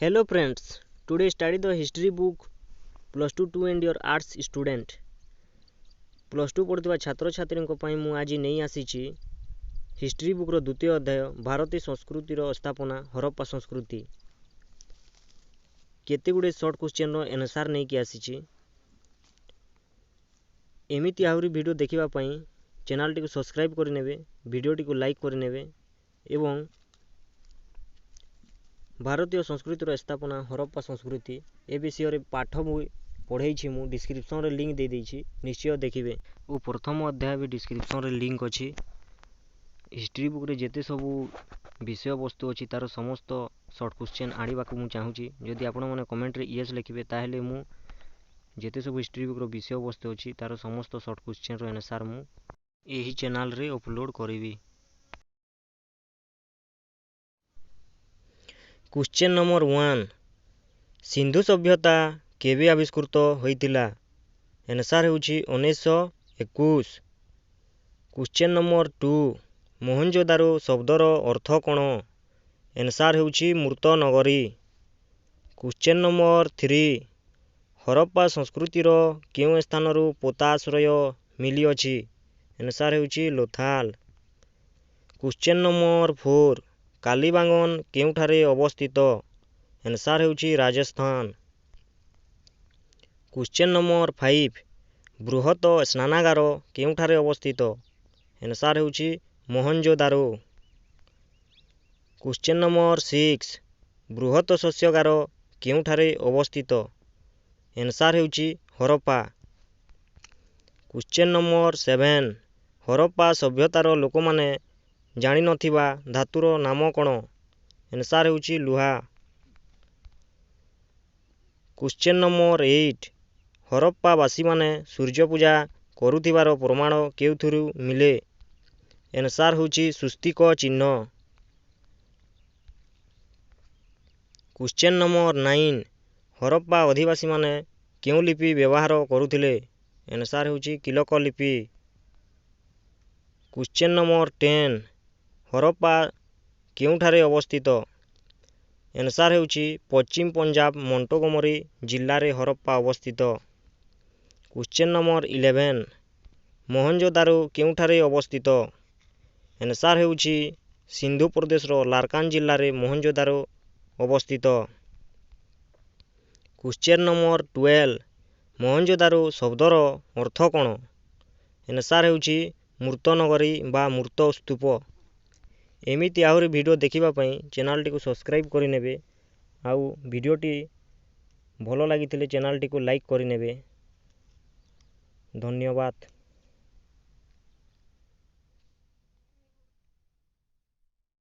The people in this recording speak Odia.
Hello friends, today study the history book plus 2 2 and your arts student। Plus 2 ପଢ଼ୁଥିବା ଛାତ୍ରଛାତ୍ରୀଙ୍କ ପାଇଁ ମୁଁ ଆଜି ନେଇ ଆସିଛି ହିଷ୍ଟ୍ରି ବୁକ୍ର ଦ୍ୱିତୀୟ ଅଧ୍ୟାୟ, ଭାରତୀୟ ସଂସ୍କୃତିର ସ୍ଥାପନା, ହରପ୍ପା ସଂସ୍କୃତି। କେତେ ଗୁଡ଼ିଏ ସର୍ଟ କ୍ୱେଶ୍ଚନ୍ର ଆନ୍ସର୍ ନେଇକି ଆସିଛି। ଏମିତି ଆହୁରି ଭିଡ଼ିଓ ଦେଖିବା ପାଇଁ ଚ୍ୟାନେଲ୍ଟିକୁ ସବସ୍କ୍ରାଇବ୍ କରିନେବେ, ଭିଡ଼ିଓଟିକୁ ଲାଇକ୍ କରିନେବେ। ଏବଂ ଭାରତୀୟ ସଂସ୍କୃତିର ସ୍ଥାପନା, ହରପ୍ପା ସଂସ୍କୃତି, ଏ ବିଷୟରେ ପାଠ ମୁଁ ପଢ଼େଇଛି। ମୁଁ ଡିସ୍କ୍ରିପ୍ସନ୍ରେ ଲିଙ୍କ୍ ଦେଇଦେଇଛି, ନିଶ୍ଚୟ ଦେଖିବେ। ଓ ପ୍ରଥମ ଅଧ୍ୟାୟ ବି ଡିସ୍କ୍ରିପ୍ସନ୍ରେ ଲିଙ୍କ୍ ଅଛି। ହିଷ୍ଟ୍ରି ବୁକ୍ରେ ଯେତେ ସବୁ ବିଷୟବସ୍ତୁ ଅଛି, ତା'ର ସମସ୍ତ ସର୍ଟ କ୍ୱେଶ୍ଚନ୍ ଆଣିବାକୁ ମୁଁ ଚାହୁଁଛି। ଯଦି ଆପଣମାନେ କମେଣ୍ଟରେ ୟେସ୍ ଲେଖିବେ, ତାହେଲେ ମୁଁ ଯେତେ ସବୁ ହିଷ୍ଟ୍ରି ବୁକ୍ର ବିଷୟବସ୍ତୁ ଅଛି, ତା'ର ସମସ୍ତ ସର୍ଟ କ୍ୱେଶ୍ଚନ୍ର ଆନ୍ସର୍ ମୁଁ ଏହି ଚ୍ୟାନେଲ୍ରେ ଅପଲୋଡ଼ କରିବି। କ୍ୱେଶ୍ଚନ୍ ନମ୍ବର 1, ସିନ୍ଧୁ ସଭ୍ୟତା କେବେ ଆବିଷ୍କୃତ ହୋଇଥିଲା? ଆନ୍ସର୍ ହେଉଛି 1921। କ୍ୱେଶ୍ଚନ୍ ନମ୍ବର 2, ମହେଞ୍ଜୋଦାରୋ ଶବ୍ଦର ଅର୍ଥ କ'ଣ? ଆନ୍ସର୍ ହେଉଛି ମୃତ ନଗରୀ। କ୍ୱେଶ୍ଚନ୍ ନମ୍ବର 3, ହରପ୍ପା ସଂସ୍କୃତିର କେଉଁ ସ୍ଥାନରୁ ପୋତାଶ୍ରୟ ମିଳିଅଛି? ଆନ୍ସର୍ ହେଉଛି ଲୋଥାଲ। କ୍ୱେଶ୍ଚନ୍ ନମ୍ବର 4, କାଲିବାଙ୍ଗନ କେଉଁଠାରେ ଅବସ୍ଥିତ? ଆନ୍ସର୍ ହେଉଛି ରାଜସ୍ଥାନ। କ୍ୱେଶ୍ଚନ୍ ନମ୍ବର 5, ବୃହତ ସ୍ନାନାଗାର କେଉଁଠାରେ ଅବସ୍ଥିତ? ଆନ୍ସର୍ ହେଉଛି ମହେଞ୍ଜୋଦାରୋ। କ୍ୱେଶ୍ଚନ୍ ନମ୍ବର 6, ବୃହତ ଶସ୍ୟଗାର କେଉଁଠାରେ ଅବସ୍ଥିତ? ଆନ୍ସର୍ ହେଉଛି ହରପ୍ପା। କ୍ୱେଶ୍ଚନ୍ ନମ୍ବର 7, ହରପ୍ପା ସଭ୍ୟତାର ଲୋକମାନେ ଜାଣିନଥିବା ଧାତୁର ନାମ କ'ଣ? ଆନ୍ସର୍ ହେଉଛି ଲୁହା। କ୍ୱେଶ୍ଚନ୍ ନମ୍ବର 8, ହରପ୍ପାବାସୀମାନେ ସୂର୍ଯ୍ୟ ପୂଜା କରୁଥିବାର ପ୍ରମାଣ କେଉଁଥିରୁ ମିଳେ? ଆନ୍ସର୍ ହେଉଛି ସ୍ୱସ୍ତିକ ଚିହ୍ନ। କ୍ୱେଶ୍ଚନ୍ ନମ୍ବର 9, ହରପ୍ପା ଅଧିବାସୀମାନେ କେଉଁ ଲିପି ବ୍ୟବହାର କରୁଥିଲେ? ଆନ୍ସର୍ ହେଉଛି କିଲକ ଲିପି। କ୍ୱେଶ୍ଚନ୍ ନମ୍ବର 10, ହରପ୍ପା କେଉଁଠାରେ ଅବସ୍ଥିତ? ଆନ୍ସର୍ ହେଉଛି ପଶ୍ଚିମ ପଞ୍ଜାବ ମଣ୍ଟଗୋମରି ଜିଲ୍ଲାରେ ହରପ୍ପା ଅବସ୍ଥିତ। କ୍ୱେଶ୍ଚନ୍ ନମ୍ବର 11, ମହେଞ୍ଜୋଦାରୋ କେଉଁଠାରେ ଅବସ୍ଥିତ? ଆନ୍ସର୍ ହେଉଛି ସିନ୍ଧୁ ପ୍ରଦେଶର ଲାରକାନ ଜିଲ୍ଲାରେ ମହେଞ୍ଜୋଦାରୋ ଅବସ୍ଥିତ। କ୍ୱେଶ୍ଚନ୍ ନମ୍ବର 12, ମହେଞ୍ଜୋଦାରୋ ଶବ୍ଦର ଅର୍ଥ କ'ଣ? ଆନ୍ସର୍ ହେଉଛି ମୃତ ନଗରୀ ବା ମୃତ ସ୍ତୂପ। ଏମିତି ଆହୁରି ଭିଡ଼ିଓ ଦେଖିବା ପାଇଁ ଚ୍ୟାନେଲ୍ଟିକୁ ସବସ୍କ୍ରାଇବ୍ କରିନେବେ, ଆଉ ଭିଡ଼ିଓଟି ଭଲ ଲାଗିଥିଲେ ଚ୍ୟାନେଲ୍ଟିକୁ ଲାଇକ୍ କରିନେବେ। ଧନ୍ୟବାଦ।